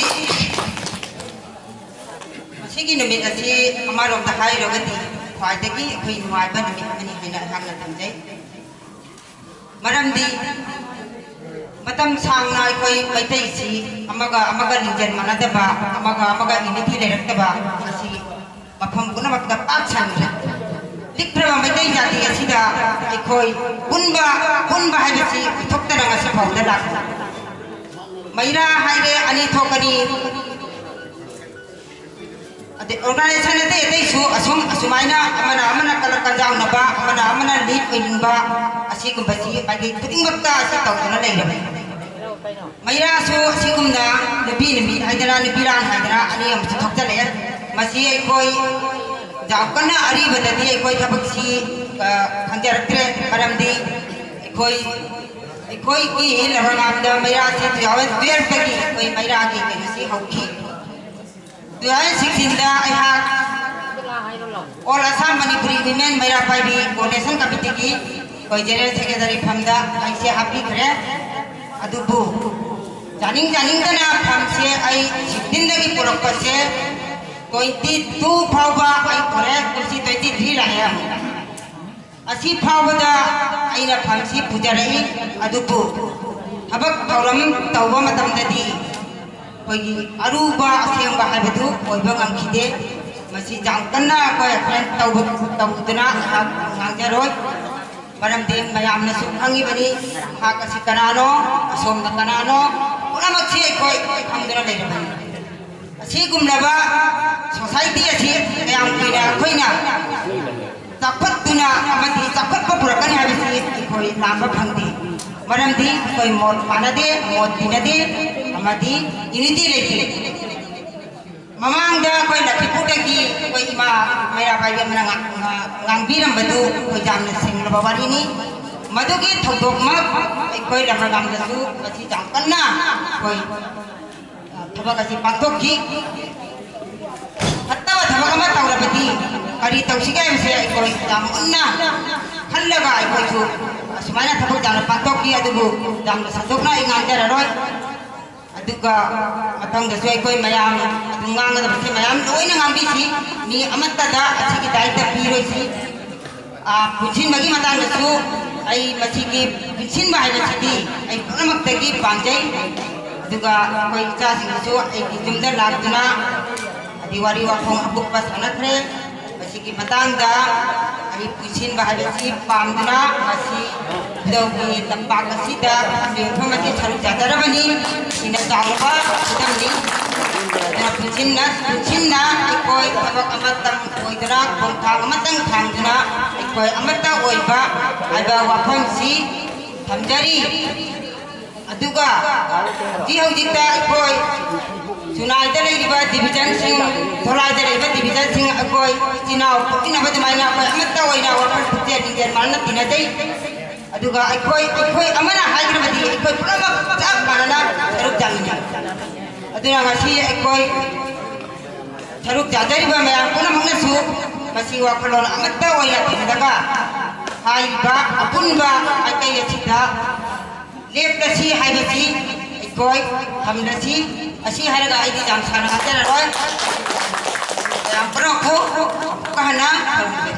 ꯉꯁꯤꯒꯤ ꯅꯨꯃꯤꯠ ꯑꯁꯤ ꯑꯃꯔꯣꯝꯗ ꯍꯥꯏꯔꯒꯗꯤ ꯈ꯭ꯋꯥꯏꯗꯒꯤ ꯑꯩꯈꯣꯏ ꯅꯨꯡꯉꯥꯏꯕ ꯅꯨꯃꯤꯠ ꯑꯃꯅꯤ ꯍꯥꯏꯅ ꯑꯩꯍꯥꯛꯅ ꯊꯝꯖꯩ꯫ ꯃꯔꯝꯗꯤ ꯃꯇꯝ ꯁꯥꯡꯅ ꯑꯩꯈꯣꯏ ꯃꯩꯇꯩꯁꯤ ꯑꯃꯒ ꯑꯃꯒ ꯂꯤꯡꯖꯦꯜ ꯃꯥꯟꯅꯗꯕ, ꯑꯃꯒ ꯑꯃꯒ unity ꯂꯩꯔꯛꯇꯕ ꯑꯁꯤ ꯃꯐꯝ ꯄꯨꯝꯅꯃꯛꯇ ꯄꯥꯛ ꯁꯟꯈ꯭ꯔꯦ꯫ ꯄꯤꯛꯈ꯭ꯔꯕ ꯃꯩꯇꯩ ꯖꯥꯇꯤ ꯑꯁꯤꯗ ꯑꯩꯈꯣꯏ ꯄꯨꯟꯕ, ꯄꯨꯟꯕ ꯍꯥꯏꯕꯁꯤ ꯑꯣꯏꯊꯣꯛꯇꯅ ꯉꯁꯤ ꯐꯥꯎꯗ ꯂꯥꯛꯂꯤ꯫ ꯃꯩꯔꯥ ꯍꯥꯏꯔꯦ ꯑꯅꯤ ꯊꯣꯛꯀꯅꯤ, ꯑꯗꯩ organization ꯑꯇꯩ ꯑꯇꯩꯁꯨ ꯑꯁꯨꯝ, ꯑꯁꯨꯃꯥꯏꯅ ꯑꯃꯅ ꯑꯃꯅ ꯀꯂꯛ ꯀꯟꯖꯥꯎꯅꯕ, ꯑꯃꯅ ꯑꯃꯅ lead ꯑꯣꯏꯅꯤꯡꯕ, ꯑꯁꯤꯒꯨꯝꯕꯁꯤ ꯃꯥꯏꯀꯩ ꯈꯨꯗꯤꯡꯃꯛꯇ ꯑꯁꯤ ꯇꯧꯗꯨꯅ ꯂꯩꯔꯕꯅꯤ꯫ ꯃꯩꯔꯥꯁꯨ ꯑꯁꯤꯒꯨꯝꯅ ꯅꯨꯄꯤ ꯅꯨꯃꯤꯠ ꯍꯥꯏꯗꯅ, ꯅꯨꯄꯤꯔꯥꯡ ꯍꯥꯏꯗꯅ ꯑꯅꯤ ꯑꯃꯁꯨ ꯊꯣꯛꯆꯜꯂꯛꯑꯦ꯫ ꯃꯁꯤ ꯑꯩꯈꯣꯏ ꯌꯥꯝ ꯀꯟꯅ ꯑꯔꯤꯕꯗꯗꯤ ꯑꯩꯈꯣꯏ ꯊꯕꯛꯁꯤ, ꯑ, ꯈꯪꯖꯔꯛꯇ꯭ꯔꯦ, ꯃꯔꯝꯗꯤ ꯑꯩꯈꯣꯏ, ꯑꯩꯈꯣꯏꯒꯤ ꯂꯧꯔꯉꯥꯝꯗ ꯃꯩꯔꯥꯁꯤ two thousand twelve ꯇꯒꯤ ꯑꯩꯈꯣꯏ ꯃꯩꯔꯥꯒꯤ ꯀꯩꯅꯣꯁꯤ ꯍꯧꯈꯤ꯫ Two thousand sixteen ꯗ ꯑꯩꯍꯥꯛ All Assam Manipuri Women ꯃꯩꯔꯥ ꯄꯥꯏꯕꯤ Coordination Committee ꯒꯤ ꯑꯩꯈꯣꯏ General Secretary ꯐꯝꯗ ꯑꯩꯁꯦ ꯍꯥꯞꯄꯤꯈ꯭ꯔꯦ꯫ ꯑꯗꯨꯕꯨ ꯌꯥꯅꯤꯡ ꯌꯥꯅꯤꯡꯗꯅ ꯐꯝꯁꯦ ꯑꯩ sixteen ꯗꯒꯤ ꯄꯨꯔꯛꯄꯁꯦ twenty two ꯐꯥꯎꯕ ꯑꯩ ꯄꯨꯔꯦ, ꯀꯨꯝꯁꯤ twenty three ꯂꯥꯛꯑꯦ ꯑꯃꯨꯛ꯫ ꯑꯁꯤ ꯐꯥꯎꯕꯗ ꯑꯩꯅ ꯐꯝꯁꯤ ꯄꯨꯖꯔꯛꯏ, ꯑꯗꯨꯕꯨ ꯊꯕꯛ ꯊꯧꯔꯝ ꯇꯧꯕ ꯃꯇꯝꯗꯗꯤ ꯑꯩꯈꯣꯏꯒꯤ ꯑꯔꯨꯕ ꯑꯁꯦꯡꯕ ꯍꯥꯏꯕꯗꯨ ꯑꯣꯏꯕ ꯉꯝꯈꯤꯗꯦ꯫ ꯃꯁꯤ ꯌꯥꯝ ꯀꯟꯅ ꯑꯩꯈꯣꯏ ꯑꯦꯛꯁꯄ꯭ꯂꯦꯟ ꯇꯧꯕ, ꯇꯧꯗꯨꯅ ꯑꯩꯍꯥꯛ ꯉꯥꯡꯖꯔꯣꯏ꯫ ꯃꯔꯝꯗꯤ ꯃꯌꯥꯝꯅꯁꯨ ꯈꯪꯉꯤꯕꯅꯤ, ꯃꯍꯥꯛ ꯑꯁꯤ ꯀꯅꯥꯅꯣ, ꯑꯁꯣꯝꯗ ꯀꯅꯥꯅꯣ, ꯄꯨꯝꯅꯃꯛꯁꯤ ꯑꯩꯈꯣꯏ ꯈꯪꯗꯨꯅ ꯂꯩꯔꯕꯅꯤ꯫ ꯑꯁꯤꯒꯨꯝꯂꯕ ꯁꯣꯁꯥꯏꯇꯤ ꯑꯁꯤ ꯀꯌꯥꯝ ꯀꯨꯏꯅ ꯑꯩꯈꯣꯏꯅ ꯆꯥꯎꯈꯠꯇꯨꯅ ꯑꯃꯗꯤ ꯆꯥꯎꯈꯠꯄ ꯄꯨꯔꯛꯀꯅꯤ ꯍꯥꯏꯕꯁꯤ ꯑꯩꯈꯣꯏ ꯂꯥꯝꯕ ꯐꯪꯗꯦ꯫ ꯃꯔꯝꯗꯤ ꯑꯩꯈꯣꯏ ꯃꯣꯠ ꯃꯥꯟꯅꯗꯦ, ꯃꯣꯠ ꯇꯤꯟꯅꯗꯦ, ꯑꯃꯗꯤ ꯌꯨꯅꯤꯇꯤ ꯂꯩꯇꯦ꯫ ꯃꯃꯥꯡꯗ ꯑꯩꯈꯣꯏ ꯂꯛꯈꯤꯄꯨꯔꯗꯒꯤ ꯑꯩꯈꯣꯏ ꯏꯃꯥ ꯃꯩꯔꯥꯕꯥꯏ ꯑꯃꯅ ꯉꯥꯡ-, ꯉꯥꯡꯕꯤꯔꯝꯕꯗꯨ ꯑꯩꯈꯣꯏ ꯌꯥꯝꯅ ꯁꯦꯡꯂꯕ ꯋꯥꯔꯤꯅꯤ꯫ ꯃꯗꯨꯒꯤ ꯊꯧꯗꯣꯛꯃꯛ ꯑꯩꯈꯣꯏ ꯂꯝꯗꯝꯗꯁꯨ ꯉꯁꯤ ꯌꯥꯝ ꯀꯟꯅ ꯑꯩꯈꯣꯏ, ꯑ, ꯊꯕꯛ ꯑꯁꯤ ꯄꯥꯡꯊꯣꯛꯈꯤ꯫ ꯐꯠꯇꯕ ꯊꯕꯛ ꯑꯃ ꯇꯧꯔꯕꯗꯤ ꯀꯔꯤ ꯇꯧꯁꯤꯒꯦ ꯍꯥꯏꯕꯁꯦ ꯑꯩꯈꯣꯏ ꯌꯥꯝ ꯃꯨꯟꯅ ꯈꯜꯂꯒ ꯑꯩꯈꯣꯏꯁꯨ ꯑꯁꯨꯃꯥꯏꯅ ꯊꯕꯛ ꯌꯥꯝꯅ ꯄꯥꯡꯊꯣꯛꯈꯤ꯫ ꯑꯗꯨꯕꯨ ꯌꯥꯝꯅ ꯁꯟꯗꯣꯛꯅ ꯑꯩ ꯉꯥꯡꯖꯔꯔꯣꯏ꯫ ꯑꯗꯨꯒ ꯃꯊꯪꯗꯁꯨ ꯑꯩꯈꯣꯏ ꯃꯌꯥꯝ ꯑꯗꯨꯝ ꯉꯥꯡꯒꯗꯕꯁꯦ ꯃꯌꯥꯝ ꯂꯣꯏꯅ ꯉꯥꯡꯕꯤꯁꯤ꯫ ꯃꯤ ꯑꯃꯠꯇꯗ ꯑꯁꯤꯒꯤ ꯗꯥꯏꯇ ꯄꯤꯔꯣꯏꯁꯤ꯫ ꯑ, ꯄꯨꯟꯁꯤꯟꯕꯒꯤ ꯃꯇꯥꯡꯗꯁꯨ ꯑꯩ ꯃꯁꯤꯒꯤ ꯄꯨꯟꯁꯤꯟꯕ ꯍꯥꯏꯕꯁꯤꯗꯤ ꯑꯩ ꯄꯨꯝꯅꯃꯛꯇꯒꯤ ꯄꯥꯝꯖꯩ꯫ ꯑꯗꯨꯒ ꯑꯩꯈꯣꯏ ꯏꯆꯥꯁꯤꯡꯁꯤꯁꯨ ꯑꯩꯒꯤ ꯌꯨꯝꯗ ꯂꯥꯛꯇꯨꯅ ꯍꯥꯏꯗꯤ ꯋꯥꯔꯤ ꯋꯥꯈꯣꯡ ꯑꯀꯨꯞꯄ ꯁꯥꯟꯅꯈ꯭ꯔꯦ꯫ ꯃꯁꯤꯒꯤ ꯃꯇꯥꯡꯗ ꯑꯩ ꯄꯨꯟꯁꯤꯟꯕ ꯍꯥꯏꯕꯁꯤ ꯄꯥꯝꯗꯨꯅ ꯉꯁꯤ ꯈꯨꯗꯧꯒꯤ ꯂꯝꯄꯥꯛ ꯑꯁꯤꯗ ꯃꯤꯑꯣꯏ ꯄꯨꯝꯅꯃꯛꯀꯤ ꯁꯔꯨꯛ ꯌꯥꯖꯔꯕꯅꯤ꯫ ꯁꯤꯅ ꯆꯥꯎꯔꯕ ꯈꯨꯗꯝꯅꯤ꯫ ꯑꯗꯨꯅ ꯄꯨꯟꯁꯤꯟꯅ, ꯄꯨꯟꯁꯤꯟꯅ ꯑꯩꯈꯣꯏ ꯊꯕꯛ ꯑꯃꯇꯪ ꯑꯣꯏꯗꯨꯅ, ꯈꯣꯡꯊꯥꯡ ꯑꯃꯇꯪ ꯊꯥꯡꯗꯨꯅ ꯑꯩꯈꯣꯏ ꯑꯃꯠꯇ ꯑꯣꯏꯕ ꯍꯥꯏꯕ ꯋꯥꯐꯝꯁꯤ ꯊꯝꯖꯔꯤ꯫ ꯑꯗꯨꯒ ꯍꯧꯖꯤꯛ ꯍꯧꯖꯤꯛꯇ ꯑꯩꯈꯣꯏ ꯆꯨꯅꯥꯏꯗ ꯂꯩꯔꯤꯕ ꯗꯤꯕꯤꯖꯟꯁꯤꯡ, ꯊꯣꯂꯥꯏꯗ ꯂꯩꯔꯤꯕ ꯗꯤꯕꯤꯖꯟꯁꯤꯡ, ꯑꯩꯈꯣꯏ ꯏꯆꯤꯟ ꯏꯅꯥꯎ ꯄꯣꯛꯃꯤꯟꯅꯕ ꯑꯗꯨꯃꯥꯏꯅ ꯑꯩꯈꯣꯏ ꯑꯃꯠꯇ ꯑꯣꯏꯅ ꯋꯥꯈꯜ ꯄꯨꯛꯆꯦꯜ ꯂꯤꯡꯖꯦꯜ ꯃꯥꯟꯅꯅ ꯇꯤꯟꯅꯖꯩ꯫ ꯑꯗꯨꯒ ꯑꯩꯈꯣꯏ, ꯑꯩꯈꯣꯏ ꯑꯃꯅ ꯍꯥꯏꯈ꯭ꯔꯕꯗꯤ ꯑꯩꯈꯣꯏ ꯄꯨꯝꯅꯃꯛ ꯆꯞ ꯃꯥꯟꯅꯅ ꯁꯔꯨꯛ ꯌꯥꯃꯤꯟꯅꯩ꯫ ꯑꯗꯨꯅ ꯉꯁꯤ ꯑꯩꯈꯣꯏ ꯁꯔꯨꯛ ꯌꯥꯖꯔꯤꯕ ꯃꯌꯥꯝ ꯄꯨꯝꯅꯃꯛꯅꯁꯨ ꯃꯁꯤ ꯋꯥꯈꯜꯂꯣꯟ ꯑꯃꯠꯇ ꯑꯣꯏꯅ ꯊꯝꯂꯒ ꯍꯥꯏꯔꯤꯕ ꯑꯄꯨꯟꯕ ꯃꯥꯏꯀꯩ ꯑꯁꯤꯗ ꯂꯦꯞꯂꯁꯤ ꯍꯥꯏꯕꯁꯤ ꯑꯩꯈꯣꯏ ꯊꯝꯂꯁꯤ꯫ ꯑꯁꯤ ꯍꯥꯏꯔꯒ ꯑꯩꯗꯤ ꯌꯥꯝ ꯁꯥꯡꯅ ꯉꯥꯡꯖꯔꯔꯣꯏ꯫ ꯃꯌꯥꯝ ꯄꯨꯝꯅꯃꯛꯄꯨ ꯑꯃꯨꯛꯀ ꯍꯟꯅ ꯈꯨꯔꯨꯝꯖꯔꯤ꯫